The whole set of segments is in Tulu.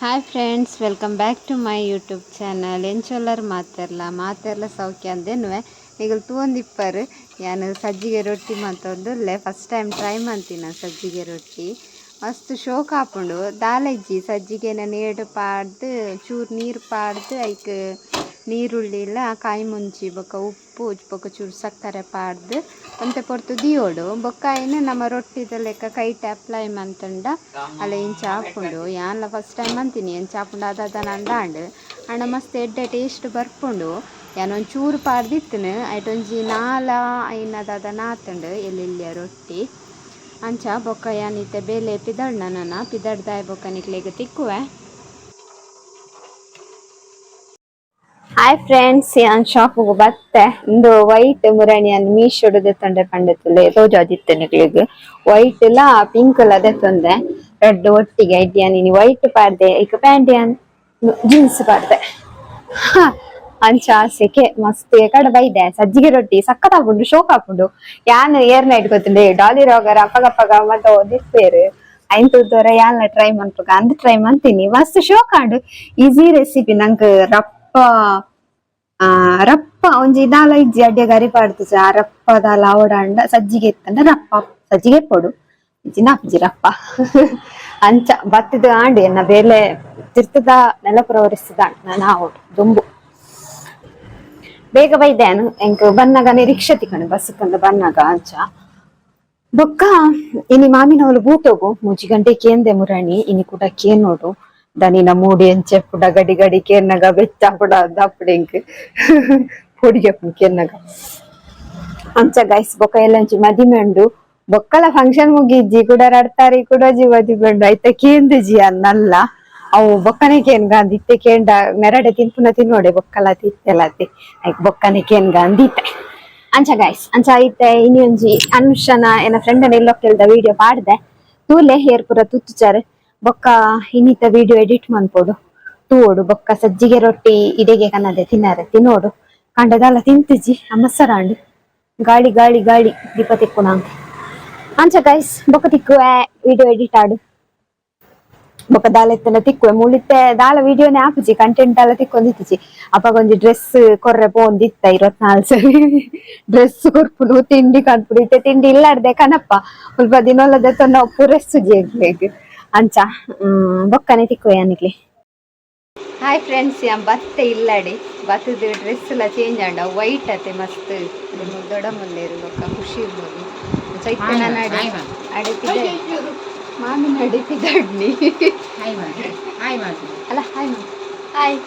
Hi friends, welcome back to my YouTube channel. ಎಂಚೊಲ್ಲರ್ ಮಾತೆರ್ಲ ಮಾತೆರ್ಲ ಸೌಖ್ಯ ಅಂದೇನುವೆ ನಿಗಲ್ ತೂವೊಂದಿಪ್ಪರ್. ಯಾನ್ ಸಜ್ಜಿಗೆ ರೊಟ್ಟಿ ಮಂತೊಂದುಲ್ಲೆ. First time try ಮಂತಿನ ಸಜ್ಜಿಗೆ ರೊಟ್ಟಿ. ಮಸ್ತ್ ಶೋಕ್ ಆಪುಂಡು. ದಾಲ ಇಜ್ಜಿ, ಸಜ್ಜಿಗೆನ ನೇಡು ಪಾಡ್ದು ಚೂರು ನೀರು ಪಾಡ್ದು ಐಕ್ ನೀರುಳ್ಳಿಲ ಕಾಯಿ ಮುಂಚಿ ಬೊಕ್ಕ ಉಪ್ಪು ಬೊಕ್ಕ ಚೂರು ಸಕ್ಕರೆ ಪಾಡ್ದು ಒಂತೆ ಪೊರ್ತು ದಿಯೋಡು. ಬೊಕ್ಕ ಐನ್ ನಮ್ಮ ರೊಟ್ಟಿದ ಲೆಕ್ಕ ಕೈಟ್ ಅಪ್ಲೈ ಮಂತುಂಡ ಅಲ್ಲ ಇಂಚ ಆಪುಂಡು. ಯಾನ್ಲ ಫಸ್ಟ್ ಟೈಮ್ ಅಂತೀನಿ, ಎಂಚ ಆಪುಂಡು ಅದಾದ ನಂದಾಂಡ್. ಆಂಡ ಮಸ್ತ್ ಎಡ್ಡೆ ಟೇಸ್ಟ್ ಬರ್ಪುಂಡು. ಯಾನ್ ಒಂಚೂರು ಪಾಡ್ದಿತ್ತಿನ ಐಟ್ ಒಂಜಿ ನಾಲ ಐನ್ ದಾದ ನಾತುಂಡು ಎಲ್ಲೆಲ್ಯ ರೊಟ್ಟಿ ಅಂಚ. ಬೊಕ್ಕ ಯಾನ್ ಇತ್ತೆ ಬೇಲೆ ಪಿದಡ್ನ ನನ ಪಿದಡ್ದಾಯ್ ಬೊಕ್ಕ ನಿಕ್ಲೆಗ್ ತಿಕ್ಕುವೆ. ಹಾಯ್ ಫ್ರೆಂಡ್ಸ್, ಯಾನ್ ಶಾಪುಗು ಬತ್ತೆ. ಇಂದು ವೈಟ್ ಮುರಣಿ ಯಾನ್ ಮೀಶೋಡು ದೆತ್ತೊಂಡೆ ಪಂಡೆತ್ತುಲೆ ತೋಜಾದಿತ್ತೆ ನಿಕ್ಲೆಗ್. ವೈಟ್ ಲ ಪಿಂಕ್ ಲ ದೆತ್ತೊಂದೆ, ರಡ್ಡ್ ಒಟ್ಟಿಗೆ. ಐಟ್ ಯಾನ್ ಇನಿ ವೈಟ್ ಪಾಡ್ದೆ, ಇಕ್ ಪ್ಯಾಂಟ್ ಯಾನ್ ಜೀನ್ಸ್ ಪಾಡ್ದೆ. ಅಂಚ ಸೆಕೆ ಮಸ್ತ್ ಕಡೆ ಬೈದೆ. ಸಜ್ಜಿಗೆ ರೊಟ್ಟಿ ಸಕ್ಕತ್ ಆಪುಂಡು, ಶೋಕ್ ಆಪುಂಡು. ಯಾನ್ ಏರ್ ನೈಟ್ ಗೊತ್ತುಂಡೆ ಡಾಲಿ ರೋಗರ ಅಪ್ಪಗಪ್ಪಗ ಮತ್ತೆ ಓದಿಸ್ಪೇರು ಐನ್ ತೂದೋರ ಯಾನ್ಲ ಟ್ರೈ ಮನ್ಪುಗ ಅಂದ್ ಟ್ರೈ ಮಂತೀನಿ. ಮಸ್ತ್ ಶೋಕ್ ಆಂಡ್. Easy recipe. ನಂಕ್ ರಪ್ಪ ರಪ್ಪ ಒಂಜಿ ದಾಲ ಇಜ್ಜಿ, ಅಡ್ಡೆ ಗರಿ ಪಾಡ್ದುಜ. ರಪ್ಪ ದಾಲ ಅವಡಾಂಡ ಸಜ್ಜಿಗೆ ಇತ್ತಂಡ ರಪ್ಪ ಸಜ್ಜಿಗೆ ಪೊಡು ಇಜ್ಜಿನ ರಪ್ಪ ಅಂಚ ಬತ್ತದ ಆಂಡ್. ಎನ್ನ ಬೇಲೆ ತಿರ್ತದ ನೆಲಪುರ ಒರಿಸ್ತದ ನಾನು ಆವೊಡು ದುಂಬು ಬೇಗ ಬೈದೆ. ಎಂಕ್ ಬನ್ನಗ ರಿಕ್ಷಾ ತಿಕ್ಕಣೆ ಬಸ್ ಕಂದು ಬನ್ನಗ ಅಂಚ. ಬೊಕ್ಕ ಇನಿ ಮಾಮಿನವಲು ಬೂಟೋಗು 3 ಗಂಟೆ ಕೇಂದೆ ಮುರಣಿ. ಇನಿ ಕೂಡ ಕೇನೋಡು ದನಿನ ಮೂಡಿ ಎಂಚೆ ಪುಡ ಗಡಿ ಗಡಿ ಕೇನ್ನಗ ಬೆಚ್ಚ ಪುಡ ದಪ್ಪಡೆ ಎಂಕ್ ಪೊಡಿಗೆ ಕೇನ್ನಗ ಅಂಚ ಗೈಸ್. ಬೊಕ್ಕ ಎಲ್ಲಂಚಿ ಮದಿಮೆ ಉಂಡು. ಬೊಕ್ಕಲ ಫಂಕ್ಷನ್ ಮುಗಿಜ್ಜಿ ಕೂಡ ರಡ್ತಾರಿ ಕೂಡ ಮದಿಮೆ ಉಂಡು. ಐತ ಕೇಂದಿಜಿ ಅನ್ನಲ್ಲ ಅವು ಬೊಕ್ಕನೆ ಕೇನ್ಗ ಅಂದಿತ್ತೆ. ಕೇಂಡ ಮೆರಡೆ ತಿನ್ಪುನ ತಿನ್ನೋಡೆ ಬೊಕ್ಕಲ ತಿತ್ತೆಲತೆ ಐಕ್ ಬೊಕ್ಕನೆ ಕೇನ್ಗ ಅಂದಿತ್ತೆ ಅಂಚ ಗೈಸ್. ಅಂಚ ಐತೆ. ಇನಿ ಒಂಜಿ ಅನುಷನ ಎನ್ನ ಫ್ರೆಂಡ್ ಎಲ್ಲೋ ಕೇಳ್ದ ವಿಡಿಯೋ ಪಾಡ್ದೆ ತೂಲೆ. ಹೇರ್ ಪೂರ ತುತ್ತುಚಾರೆ. ಬೊಕ್ಕ ಇನ್ನಿತ ವಿಡಿಯೋ ಎಡಿಟ್ ಮನ್ಪೊಡು, ತೂವೊಡು. ಬೊಕ್ಕ ಸಜ್ಜಿಗೆ ರೊಟ್ಟಿ ಇಡೆಗೆ ಕನ್ನದೆ ತಿನ್ನಾರೆ ತಿನ್ನೋಡು. ಕಂಡದಲ್ಲ ತಿಂತಿಜಿ ಅಮಸರಾಂಡ್. ಗಾಳಿ ಗಾಳಿ ಗಾಳಿ ದೀಪ ತಿಕ್ಕುನ ಅಂಚ ಗೈಸ್. ಬೊಕ್ಕ ತಿಕ್ಕುವೆ ವಿಡಿಯೋ ಎಡಿಟ್ ಆಡು. ಬೊಕ್ಕ ದಾಲ ಇತ್ತನ ತಿಕ್ಕುವೆ. ಮುಳಿತೆ ದಾಲ ವಿಡಿಯೋನೇ ಆಪುಜಿ, ಕಂಟೆಂಟ್ ದಾಲ ತಿಕ್ಕೊಂದಿತ್ತಿಜಿ. ಅಪಗ ಒಂಜಿ ಡ್ರೆಸ್ ಕೊರ್ರೆ ಪೋಂದಿತ್ತ. 24 ಸರಿ ಡ್ರೆಸ್ ಕೊರ್ಪುನು, ತಿಂಡಿ ಕನ್ಪುಡು. ಇತ್ತೆ ತಿಂಡಿ ಇಲ್ಲಾರ್ದೆ ಕನಪ್ಪ ಸ್ವಲ್ಪ ದಿನೊಲ್ಲದೆ ತೊನ್ನ ಪುರೆಸ್ಸುಜಿ ಎಂಕ್ಲೆಗ್ ಅಂಚ. ಬೊಕ್ಕನೆ ತಿಕ್ಕುವೆ ಅನಿಕ್ಲೆ. ಹಾಯ್ ಫ್ರೆಂಡ್ಸ್, ಯಾನ್ ಬತ್ತೆ ಇಲ್ಲಡೆ. ಬತ್ತದ ಡ್ರೆಸ್ ಎಲ್ಲ ಚೇಂಜ್ ಆಂಡ, ವೈಟ್ ಅತೆ ಮಸ್ತ್ ದೊಡ್ಡ ಮುಲ್ಲೇರು. ಬೊಕ್ಕ ಖುಷಿ ಇರ್ಬೋದು. ಇತ್ತೆ ನಾನು ಅಡೆ ಅಡೆ ಪಿದ ಮಾಮಿನ ಅಡೆ ಪಿದಡ್ನಿ ಅಲ್ಲ. ಹಾಯ್ ಮಾಮಿ, ಹಾಯ್.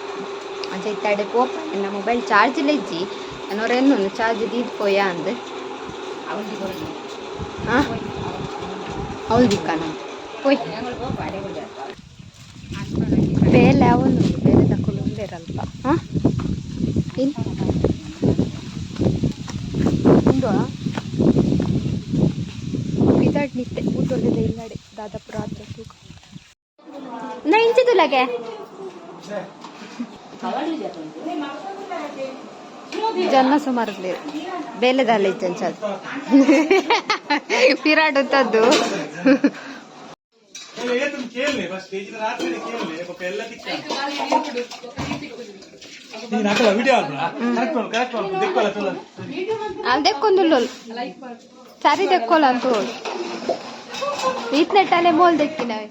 ಅಂಚ ಇತ್ತೆ ಅಡೆ ಪೋಪ. ಎನ್ನ ಮೊಬೈಲ್ ಚಾರ್ಜ್ ಇಜ್ಜಿ. ಎನ್ನೋರು ಚಾರ್ಜ್ ದೀದ್ ಪೋಯ ಅಂದ್. ಹಾಂ, ಅವಳು ದಿಕ್ಕಾನ ಪೋಯ್ ಬೇಲೆ ಅವನು ಬೇಲೆ ತಕೊಂಡು ಉಂಡೇರಲ್ಪ. ಹಾಂ, ಉಂಡು ಪಿದಾಡ್ ನಿತ್ತೆ ಊಟೊಂದಿದೆ ಇಲ್ಲಡೆ ದಾದಾಪುರ ಆತ್ರ ತೂಕ ನಾ ಇಂಚಿದುಲಗೆ. ಜನ ಸುಮಾರು ಬೇಲೆದಾಲ ಇಜ್ಜಂಚ ಪಿರಾಡ್ ಉಂತದ್ದು. ದೆಕ್ಕೊಂದುಲ್ಲೋಲ್ ಸರಿ ದೆಕ್ಕೋಲ ಅಂತ ಈತ್ನೆಟ್ಟಲೆ ಮೋಲ್ ದೆಕ್ಕಿನವೆ.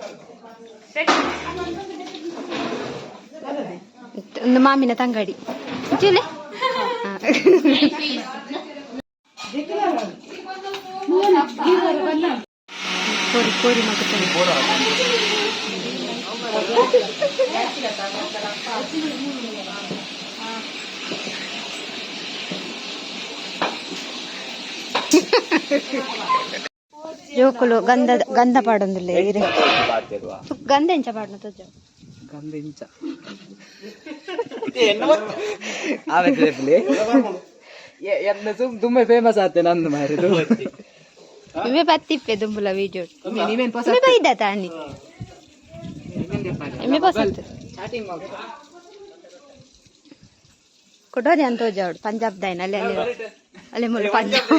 ಒಂದು ಮಾಮಿನ ತಂಗಡಿ ಚೂಲೆ. ಕೋರಿ ಕೋರಿ ಮಗುತ್ತಾನೆ. ಜೋಕುಲು ಗಂಧ ಗಂಧ ಪಾಡೊಂದಿಲ್ಲ ಇರೆ. ಗಂಧ ಎಂಚ ಪಾಡ್ನ ತೋಜ. ಗಂಧ ಇಂಚ. ತುಂಬ ಫೇಮಸ್ ಆತೆ ನಂದು ಮಾರಿದು. ಇವೆ ಬತ್ತಿಪ್ಪೆ ದುಂಬುಲ ವಿಡಿಯೋ ಇವೆ ಬೈದ ತಾನಿ ಎಮ್ಮೆ ಪಸಂತ್ ಕೊಡೋದೆ ಅಂತ ತೋಜಾವಡು. ಪಂಜಾಬ್ ದಾಯನ ಅಲ್ಲೇ ಅಲ್ಲೇ ಅಲ್ಲೇ ಮುಲ್ಲ ಪಂಜಾಬ್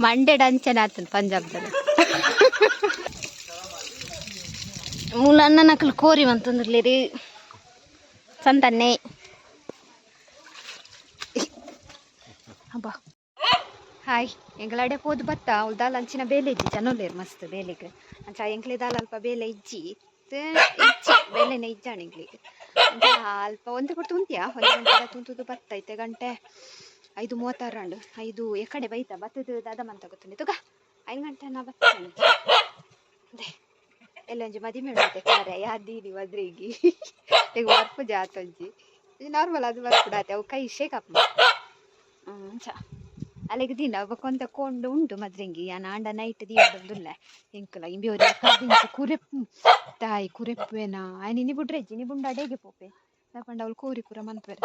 ಮಂಡೆ ಡಂಚನ ಆತನ್ ಪಂಜಾಬ್ದಲ್ಲಿ. ಮೂಲ ಅಣ್ಣನಕಲ್ ಕೋರಿ ಮಂತೊಂದುಲ್ಲೆರ್ ಸಂತನ್ನೆ ಅಬ್ಬಾ. ಹಾಯ್, ಎಂಕಲಾಡೆ ಪೋದು ಬತ್ತ. ಅವ್ಲು ದಾಲ ಅಂಚಿನ ಬೇಲೆ ಇಜ್ಜಿ, ಜನೊಲ್ಲೇರು ಮಸ್ತ್ ಬೇಲೆಗ್. ಅಂಚ ಎಂಕ್ಲೆ ದಾಲ ಅಲ್ಪ ಬೇಲೆ ಇಜ್ಜಿ, ಇಜ್ಜಿ ಬೇಲೆನೆ ಇಜ್ಜಾಣ ಎಂಕ್ಲೆಗ್. ಅಂಚ ಅಲ್ಪ ಒಂತೆ ಪೊರ್ತು ಉಂತಿಯಾ, ಒಂಜಿ ಗಂಟೆ ತೂಂತುದು ಬತ್ತ. ಇತ್ತೆ ಗಂಟೆ 5:36 ಆಂಡ್. 5 ಎಕಡೆ ಬೈತ ಬತ್ತದು ದಾದ ಮಂತ ಗೊತ್ತುಂಡು. ತುಗ 5 ಗಂಟೆ ನಾ ಬತ್ತೇನೆ. ಎಲ್ಲ ಒಂಜಿ ಮದಿಮೆ ಉಂಡತೆ ಕಾರ್ಯ ಯಾದೀನಿ ಮದ್ರೆಗಿ ಈಗ ಬರ್ಪು ಜಾತೊಂಜಿ ನಾರ್ಮಲ್ ಅದು ಬರ್ಪುಡಾತೆ. ಅವು ಕೈ ಶೇಕ್ ಅಪ್ ಅಂಚ ಅಲೆಗ್ ದಿಂಡ ಬೊಕ ಕೊಂಡು ಉಂಡು ಮದ್ರೆಂಗಿ. ಯಾನ್ ಆಂಡ ನೈಟ್ ದೀವೊಂದುಲ್ಲೆ ಎಂಕಲ ಇಂಬಿ ಒರಿ ಕದಿಂಚ ಕುರೆಪ್ಪು ತಾಯಿ ಕುರೆಪ್ಪುವೆನಾ ಆಯ್ನ ಇನಿ ಬುಡ್ರೆಜ್ಜಿ. ಇನಿ ಬುಂಡ ಅಡೆಗೆ ಪೋಪೆ ದಾಯೆ ಅವಳು ಕೋರಿ ಪೂರ ಮನ್ಪುವೆರ್,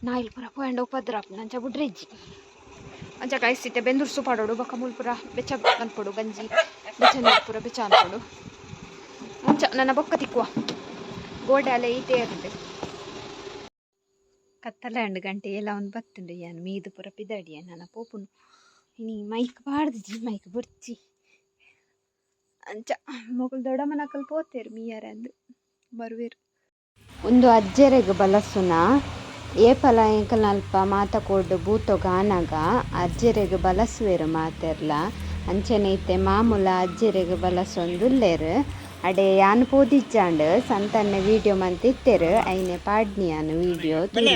ನಾಯಿಲ್ ಪೂರ ಪೋಯಂಡ ಉಪದ್ರ ಆಪುಂಡು. ಅಂಚ ಬುಡ್ರೆಜ್ಜಿ. ಅಂಚ ಗೈಸ್, ಇತ್ತೆ ಬೆಂದೂರು ಪಾಡೋಡು, ಬೊಕ ಮೂಲು ಪೂರ ಬೆಚ್ಚ ಮನ್ಪೊಡು, ಗಂಜಿ ಬೆಚ್ಚ ನೀರು ಪೂರ ಬೆಚ್ಚ ಅನ್ಪೊಡು. ಅಂಚ ನನ್ನ ಬೊಕ್ಕ ತಿಕ್ಕುವ. ಗೋಡೆ ಅಲೆ ಈತೆ ಇರುತ್ತೆ. ಕತ್ತಲೆ ಅಂಡ್, ಗಂಟೆ ಎಲ್ಲ ಒಂದು ಬತ್ತುಂಡು. ಯಾನ್ ಮೀದು ಪೂರ ಪಿದಡಿಯ ನನ್ನ ಪೋಪುನು. ಇನಿ ಮೈಕ್ ಪಾಡ್ದಿಜಿ, ಮೈಕ್ ಬೊರ್ಚಿ. ಅಂಚ ಮೊಕುಲು ದೊಡ್ಡಮ್ಮನಕಲ್ ಪೋತೇರು ಮೀಯರೆ ಅಂದ್ ಬರುವೆರು. ಒಂದು ಅಜ್ಜೆರೆಗ್ ಬಲಸುನ. ಏಪಲ ಎಂಕಲ್ನಲ್ಪ ಮಾತ ಕೋಡ್ಡು ಬೂತೊಗು ಆನಗ ಅಜ್ಜೆರೆಗ್ ಬಲಸುವೆರ್ ಮಾತೆರ್ಲ. ಅಂಚನೆ ಇತ್ತೆ ಮಾಮೂಲ ಅಜ್ಜೆರೆಗ್ ಬಲಸೊಂದುಲ್ಲೆರ್. ಅಡೆ ಯಾನ್ ಪೋದಿಜ್ಜಾಂಡ್, ಸಂತನ್ನೆ ವೀಡಿಯೋ ಮಂತಿತ್ತೆರ್, ಐನೆ ಪಾಡ್ನಿ ಯಾನ್ ವೀಡಿಯೋ. ತೂಲೆ.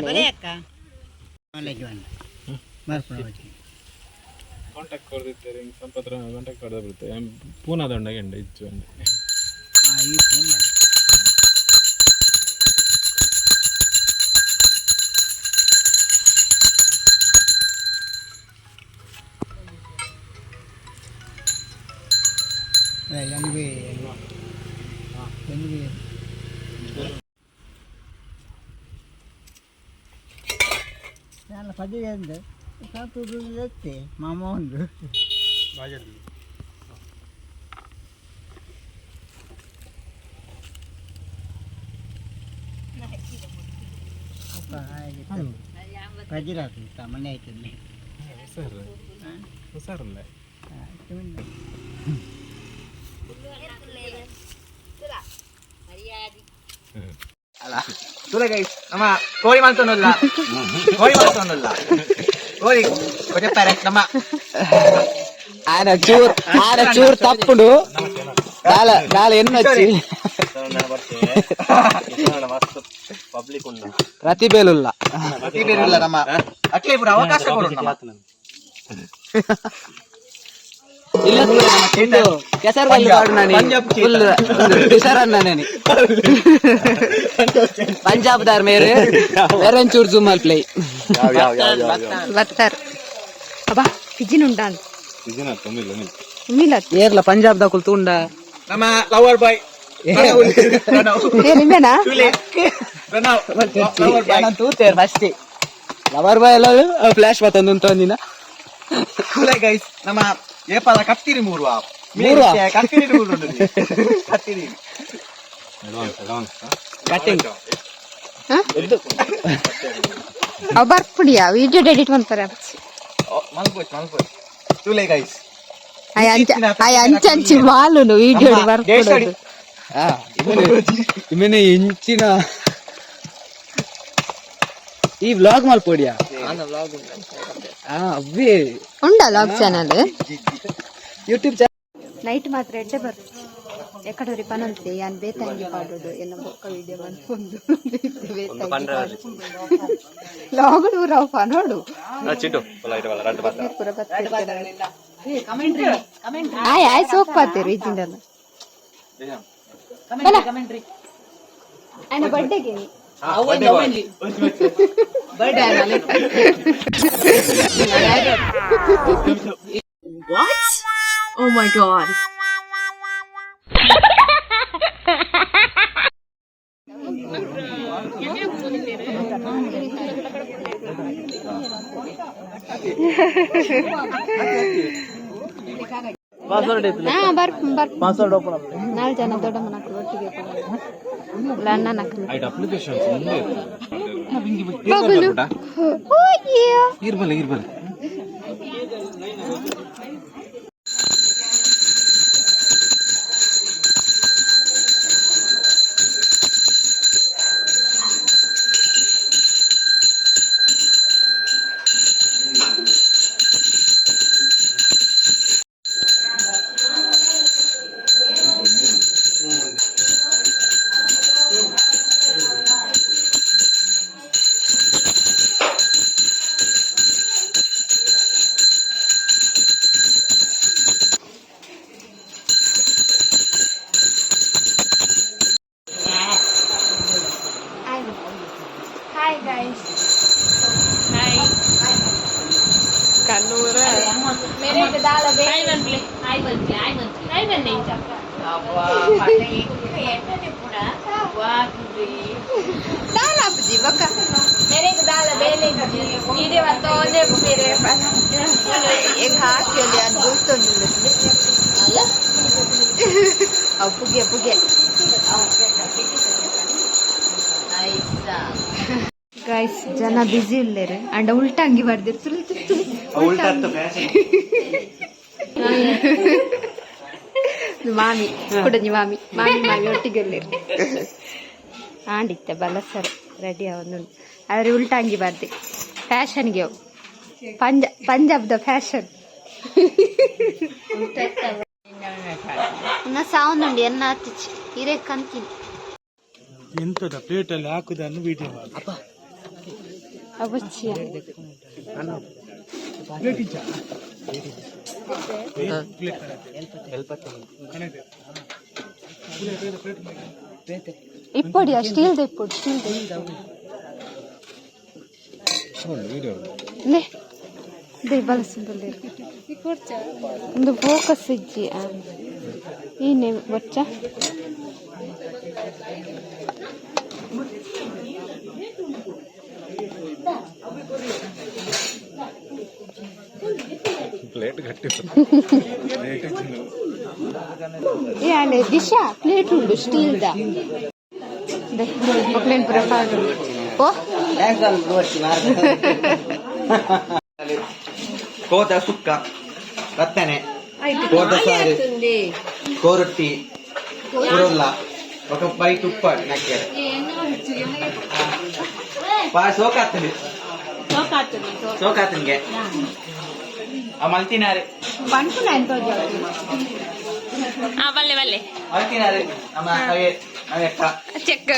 ಕಾಂಟ್ಯಾಕ್ಟ್ ಕೊರ್ದಿತ್ತೆರ್ ಇಂಕ್ ಸಂಪತ್ರ ಕಾಂಟ್ಯಾಕ್ಟ್ ಕೊರ್ದ ಬರುತ್ತೆ ಪೂನಾದ ಉಂಡಗೆ ಉಂಡು ಇಚ್ಚು ಅಂದೆ. ಈ ಫೋನ್ ಮಾಡಿ. ಎನ್ ಬಿ ಎನ್ ಬಿ ನಾನು ಪದಿಗೆ ಅಂದೆ ಎತ್ತಿ ಮಾಮ ಒಂದು. ಪಜಿರಾತು ಮನೆ ಆಯ್ತಲ್ಲಿ. ಹುಷಾರ್ ಹುಷಾರಲ್ಲ. ಅಲ್ಲ ತೂಲೆ ಗೈಸ್, ನಮ್ಮ ಕೋಳಿ ಮಲ್ತೊಂದುಲ್ಲ, ಕೋಳಿ ಮಲ್ತೊಂದುಲ್ಲ, ಕೋಳಿ ಕೊಜೆಪ್ಪಾರೆ ನಮ್ಮ. ಆನ ಚೂರ್ ಆನ ಚೂರ್ ತಪ್ಪುಂಡು ದಾಲ ದಾಲ ಎನ್ನಚ್ಚಿ. ಪಬ್ಲಿಕ್ ಉಂಡು. ಪ್ರತಿಭೆಲುಲ್ಲ. ಪ್ರತಿಭೆ ನಮ್ಮ ಅಕ್ಲೆ ಪೂರ ಅವಕಾಶ ಕೊಡು ನಮ್ಮ. ಇಲ್ಲ, ಒಂದು ಕೆಸರು ಪಂಜಾಬ್. ಫುಲ್ ಹುಷಾರನ್ನ ನಾನು. ಪಂಜಾಬ್ ದಾರ್ ಮೇರೆ ಬೇರೆ ಚೂರ್ ಜೂಮ್ ಅಲ್ಲಿ ಪ್ಲೇ. ಯಾವ ಯಾವ ಯಾವ ಯಾವ ಯಾವ ಬರ್ತಾರ್ ಅಬ್ಬಾ ಪಿಜಿನ್ ಉಂಡಾನ್. ಇದನ್ನ ತೊಂದಿಲ್ಲ ನೀವು. ಉಮ್ಮಿಲ್ಲ. ಏರ್ಲ ಪಂಜಾಬ್ ದಾಕುಲ್ ತೂಂಡ. ನಮ್ಮ ಲವರ್ ಬಾಯ್. ಏ ನಿಂಬೆನಾ? Pranav lover boy. ತೂತೇರ್ ಫಸ್ಟ್ ಲವರ್ ಬಾಯ್ ಎಲ್ಲ ಫ್ಲಾಶ್ ಮತ್ತೊಂದು ಒಂದಿನ. ತೂಲೆ ಗೈಸ್, ನಮ್ಮ ಏಪಾಲ ಕತ್ತಿರಿ ಮೂರುವ. ಮೂರುವ? ಕತ್ತಿರಿ ಮೂರು ಉಂಟು, ಕತ್ತಿರಿ. Advance advance. ಕಟ್ಟಿಂಗ್. ಅವ್ ಬರ್ಪುಡಿಯಾ, ವಿಡಿಯೋ ಎಡಿಟ್ ಮನ್ಪರೆ. ಮಲ್ಪೋಚ್ ಮಲ್ಪೋಚ್. ತೂಲೆ ಗೈಸ್. ಆಯ್ ಅಂಚ ಆಯ್ ಅಂಚ ಅಂಚಿ ಮಾಲುನು ವಿಡಿಯೋ ಬರ್ಪುಡು. ಇಮೇನೆ ಇಂಚಿನ ಈ ವ್ಲಾಗ್ ಮಲ್ಪೊಡಿಯಾ ಅವ್ವೇ. ಉಂಡ ಲಾಗ್ ಚಾನಲ್? ಯೂಟ್ಯೂಬ್. ನೈಟ್ ಮಾತ್ರ ಎಡ್ಡೆ ಬರ್ಪುಜಿ. ಎಕಡೋರಿ ಪನೊಂತೆ ಯಾನ್ ಬೇತಂಗಿ ಪಾಡೋಡು ಎನ್ನ ಬೊಕ್ಕ ವಿಡಿಯೋ ಮನ್ಪೊಂದು. ಲಾಗುಡು ರಾವ್ ಪನೋಡು. ಚಿಟ್ಟು ರಡ್ಡು ಬಾತ. ಪೂರ ಬತ್ತಿರ್ತಾರೆ. ಆಯ್ ಆಯ್ ಸೋಕ್ ಪಾತೇರು ಇಜ್ಜಿಂಡಲ ಆಯ್ನ ಬರ್ಡೇಗೆ. Oh my God. ಹಾ ಬರ್ ಬರ್ ನಾಲ್ ಜನ ದೊಡ್ಡ ಮನಕ್ಳು ಒಟ್ಟಿಗೆ ಅಣ್ಣನಕ್ಳು. ಐಟ್ ಅಪ್ಲಿಕೇಶನ್ಸ್ ಮುಂದೆ ಬಬಲು ಓ. ಇರ್ಬಲ್ಲ ಇರ್ಬಲ್ಲ. ದಾಲ ಬೊಕ್ಕ ಈಗ ಹಾಕಿ ಅಲ್ಲಿ ಬೂತೊಂದು ಅವು ಪುಗೆ ಪುಗೆ. ಗೈಸ್, ಜನ ಬ್ಯುಸಿ ಇಲ್ಲೇರು ಅಂಡ ಉಲ್ಟಾ ಅಂಗಿ ಬರ್ದಿರ್ ತುಳಿ ತುಳಿ. ಉಲ್ಟಾ ಫ್ಯಾಷನ್. ಮಾಮಿ ಕುಡಂಜಿ ಮಾಮಿ ಮಾಮಿ ಮಾಮಿ ಒಟ್ಟಿಗೆ ಉಲ್ಲೇರು. ಆಂಡಿತ್ತ ಬಲಸರ್ ರೆಡಿ ಅವನು. ಆದ್ರೆ ಉಲ್ಟಾ ಅಂಗಿ ಬರ್ದೆ ಫ್ಯಾಷನ್ಗೆ ಅವು ಪಂಜಾಬ್ದ ಫ್ಯಾಷನ್. ಸಾವುಂದುಂಡು ಎನ್ನ ಆತಿಚಿ ಇರೇ ಕಂತೀನಿ. ಎಂತದ ಪ್ಲೇಟ್ ಅಲ್ಲಿ ಹಾಕುದನ್ನು ವಿಡಿಯೋ ಮಾಡಿ. ಅವಶ್ಯ. ಪ್ಲೇಟ್ ಇಜ್ಜಾ? ಇಪ್ಪೊಡಿಯಾ ಸ್ಟೀಲ್ದ ಇಪ್ಪೊಡು, ಸ್ಟೀಲ್ದ ಲೇ they ಬಲಸುಂದಲ್ಲೇರು. ಒಂದು ಫೋಕಸ್ ಇಜ್ಜಿ. ಈ ನೇಮ್ ಬೊಚ್ಚ. ಪ್ಲೇಟ್ ಗಟ್ಟಿ. ಏ ಅಲೆ ದಿಶಾ, ಪ್ಲೇಟ್ ಉಂಡು ಸ್ಟೀಲ್ದ ದೆ ಮೊಕ್ಲೇನ್ ಪೂರ ಪಾಡು ಓ. ಕೋತ ಸುಕ್ಕ ರತ್ತನೆ ಕೋತ ಸಾರು ಕೋರೊಟ್ಟಿ ಕುರೊಲ್ಲ ఒక ಪೈ ತುಪ್ಪ ನಕ್ಕೆರೆ ಪಾ ಸೋಕಾಗ್ತದೆ ಸೋಕಾತನ್ಗೆ ಆ ಮಲ್ತಿನಾರೆ. ಪನ್ಪುನ ಎಂತ? ಬಲ್ಲೆ ಬಲ್ಲೆ. ಮಲ್ತಿನಾರೆ ನಮ್ಮ ಅವೇ ಅಕ್ಕ. ಚೆಕ್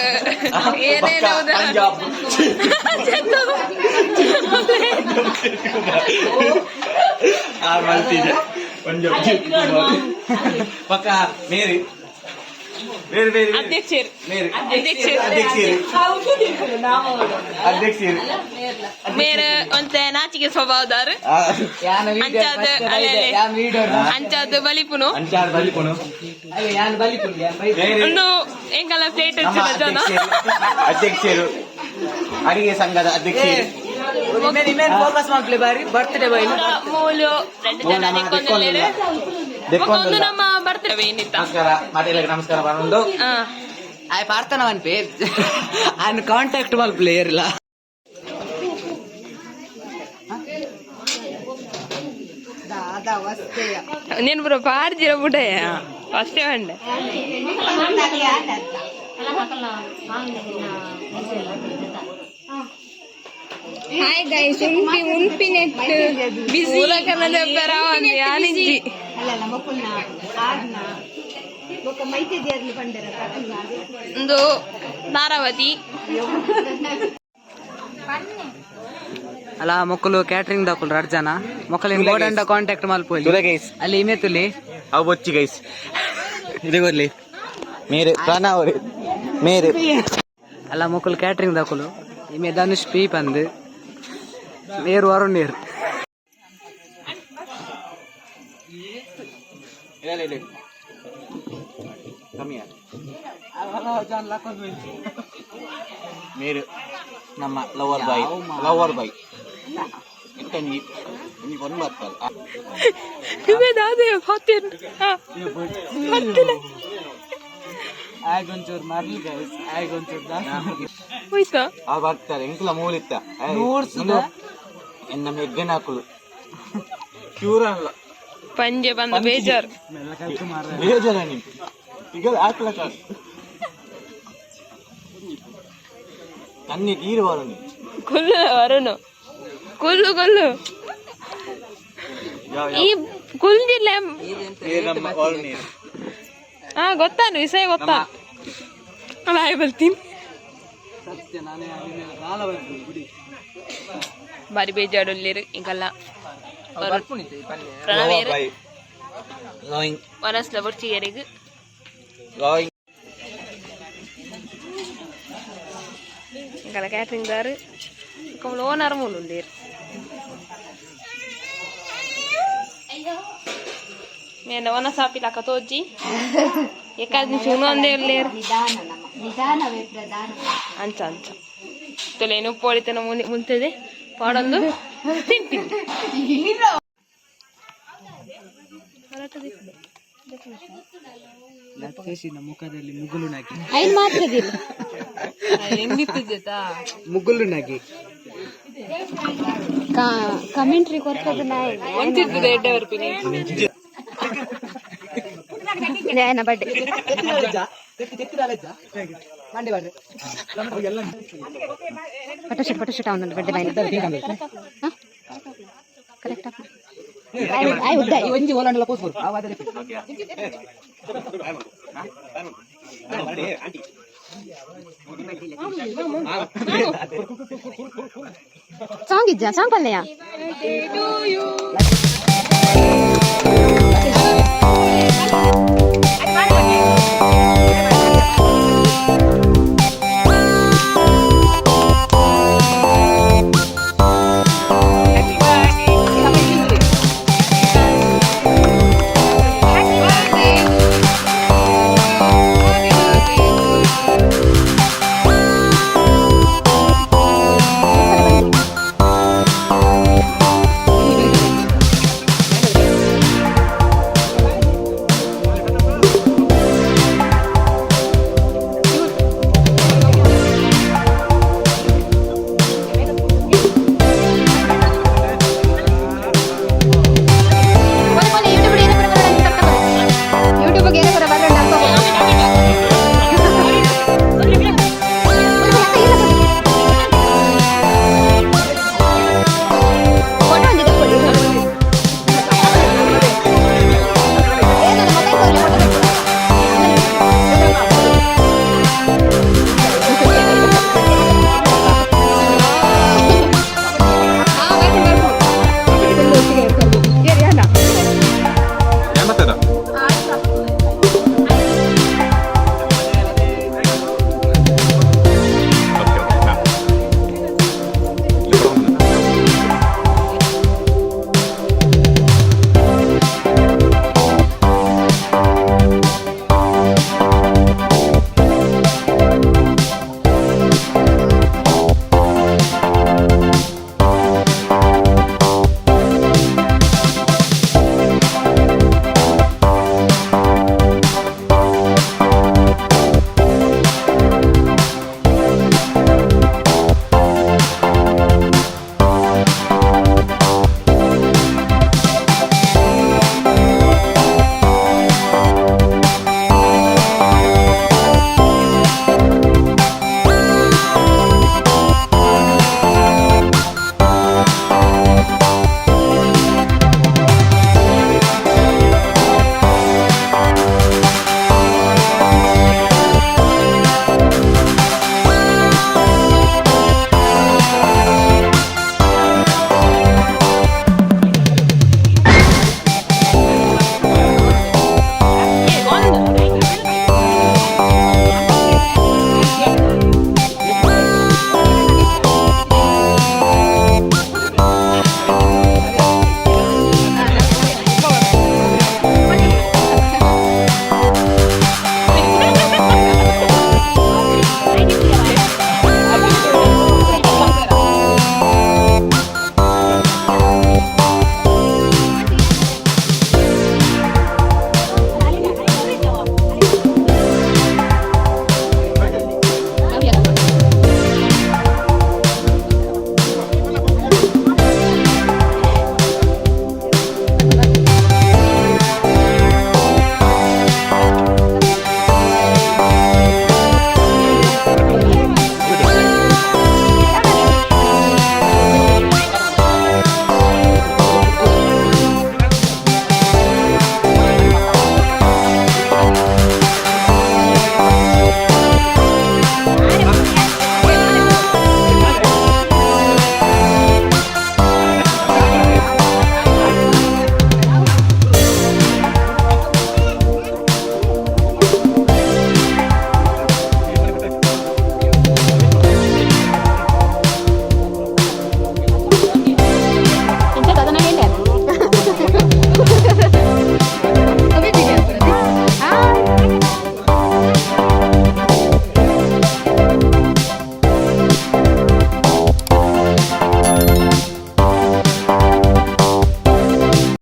ಏನೇನು. ಪಂಜಾಬ್ ಆ ಮಲ್ತಿದೆ ಪಂಜಾಬ್ ಪಕ್ಕ ಮೇರಿ ಮೇರಿ ಮೇರಿ. ಅಧ್ಯಕ್ಷರು. ಮೇರಿ. ಅಧ್ಯಕ್ಷರು. ಅಧ್ಯಕ್ಷರು ಅಧ್ಯಕ್ಷರು. ಮೇರೆ ಒಂತೆ ನಾಚಿಕೆ ಸ್ವಭಾವದಾರು. ಅಂಚಾದ ಅಲೆ ಅಲೆ ಅಂಚಾದ ಬಲಿಪುನು. ಅಂಚಾದ ಬಲಿಪುನು. ಮೇರಿ. ಒಂದು ಎಂಕಲ ಪ್ಲೇಟ್ ನಮ್ಮ ಜನ. ಅಧ್ಯಕ್ಷರು, ಅಡಿಗೆ ಸಂಘದ ಅಧ್ಯಕ್ಷರು. ಫೋಕಸ್ ಮಾಡ್ಲಿ ಬಾರಿ ಬರ್ತ್ಡೇ ಬಾಯ್. ಮೂಲು ಎರಡು ಜನ ದೆಕ್ಕೊಂದುಲ್ಲೆರ್. ಬೊಕ್ಕ ಒಂದು ನಮ್ಮ ಬರ್ತಡೇ ಏನಿತ್ತ. ನಮಸ್ಕಾರ ಮಾತೆಲ್ಲರಿಗೆ ನಮಸ್ಕಾರ ಬಂದು. ಆಯ್ ಪಾರ್ತನ ಪೇ ఆయన ಕಾಂಟ್ಯಾಕ್ಟ್ ಮಲ್ಪಲೆ ಏರ್ಲ. నేను ಬ್ರೋ ಪಾರ್ಜಿರ ಬುಡಯ ಫಸ್ಟ್ ಬಂಡೆ. ಹಾಯ್ ಗೈಸ್, ಉನ್ಪಿ ಉನ್ಪಿ ನೆಟ್ ಬಿಸಿ. ಯಾನಿಜ್ಜಿ. ಅಲ್ಲಲ್ಲ ಮೊಕುಲ್ನ ಆರ್ನ ಬೊಕ್ಕ ಮೈತೆದಿಯರ್ಲು ಪಂಡೆರ. ಒಂದು ಧಾರಾವತಿ. ಅಲ್ಲ ಮೊಕ್ಕಲು ಕ್ಯಾಟ್ರಿಂಗ್ ದಾಕುಲ್ ರಡ್ ಜನ ಮೊಕ್ಕಲು ಬೋರ್ಡ್ ಅಂಡ ಕಾಂಟ್ಯಾಕ್ಟ್ ಮಲ್ಪೊಲಿ. ತುಲೆ ಗೈಸ್. ಅಲ್ಲಿ ಇಮೆ ತುಲಿ. ಅವು ಬೊಚ್ಚಿ ಗೈಸ್, ಇದು ಗೊರ್ಲಿ ಮೇರೆ ಪ್ರಣವ್ ಮೇರೆ. ಅಲ್ಲ ಮೊಕ್ಕಲು ಕ್ಯಾಟ್ರಿಂಗ್ ದಾಕುಲು ಇಮೆ ಧನುಷ್ ಪಿ ಪಂದ್ ನೇರು ವರುಣ್ ನೀರು. ಮೇರು ನಮ್ಮ ಲವರ್ ಬಾಯ್, ಲವರ್ ಬಾಯ್ ಎಂತ ಒಂಜಿ ಒಂದು ಬರ್ತಲ್ಲ. ದಾದೆ ಫಾತಿರ್ ಮತ್ತಿನ. ಆಗೊಂಚೂರು ಮರ್ಲಿ ಗೈಸ್, ಆಗೊಂಚೂರು. ಹೋಯ್ತಾ. ಆ ಬರ್ತಾರೆ ಎಂಕಲ ಮೂಲಿತ್ತ. ನೂರ್ಸುದ? ಎನ್ನ ಮೆಗ್ಗನ ಹಾಕುಲು ಕ್ಯೂರ್ ಅಲ್ಲ. ಪಂಜೆ ಬಂದ ಬೇಜಾರು. ಬೇಜಾರ ನೀನು ಈಗ ಹಾಕ್ಲ ತನ್ನಿ ನೀರು ಬರೋನಿ. ಕುಲ್ಲು ವರುಣು, ಕುಲ್ಲು ಕುಲ್ಲು ಈ ಕುಲ್ದಿಲ್ಲ. ನಮ್ಮ ವರುಣ್. ಹಾ ಗೊತ್ತಾನು ವಿಷಯ ಗೊತ್ತಾ ಬಾಯ್ ಬರ್ತೀನಿ. ಸತ್ಯ ನಾನೇ ಬಿಡಿ. ಬಾರಿ ಬೇಜಾಡುಲ್ಲೇರು ಇಂಕಲ್ಲ ಪ್ರಣವೇರು. ಬಾಯ್ ಲಾಯಿಂಗ್. ವನಸ್ಲ ಬೊರ್ಚಿಗೆರೆಗ್. ಲಾಯಿಂಗ್. ಇಂಕಲ್ಲ ಕ್ಯಾಟ್ರಿಂಗ್ ದಾರು ಕಮಲ ಓನರ್ ಮೂಲು ಉಲ್ಲೇರು. ಮೇನ ವನ ಸಾಪಿಲಾಕ ತೋಜಿ ಏಕಾದ್ ಚೂನು ಅಂದೇ ಉಲ್ಲೇರ್. ನಿಧಾನ ನಮ್ಮ ನಿಧಾನವೇ ಪ್ರಧಾನ. ಅಂಚ ಅಂಚ ತುಲೇನು ಪೋಳಿತನ ಮುಂದೆ ಮುಂಚೆದೆ ಪಾಡೊಂದು ತಿಂತೀನಿ. ಲತ್ತೇಶಿನ ಮುಖದಲ್ಲಿ ಮುಗುಳು ನಗೆ. ಐನ್ ಮಾತ್ರದಿಲ್ಲ. ಹೆಂಗಿತ್ತಿದ್ದ? ಮುಗುಳು ನಗೆ. ಕಮೆಂಟ್ರಿ ಕೊರ್ತದ ನಾಯಿ. ಒಂಚಿರ್ತದೆ ಎಡ್ಡೆ ಬರ್ಪಿನಿ. ಬರ್ಡೇ ಫೋಟೋಶೂಟ್, ಫೋಟೋಶೂಟ್ ಅವನೊಂದು birthday ಬಾಯ್. ಕರೆಕ್ಟ್ ಆಯ್ ಉದ್ದ. ಒಂಜಿ ಓಲಾಂಡಲ ಪೋಸ್. ಸಾಂಗ್ ಇಜ್ಜಾ? ಸಾಂಗ್ ಪಲ್ಲೆಯಾ? To you.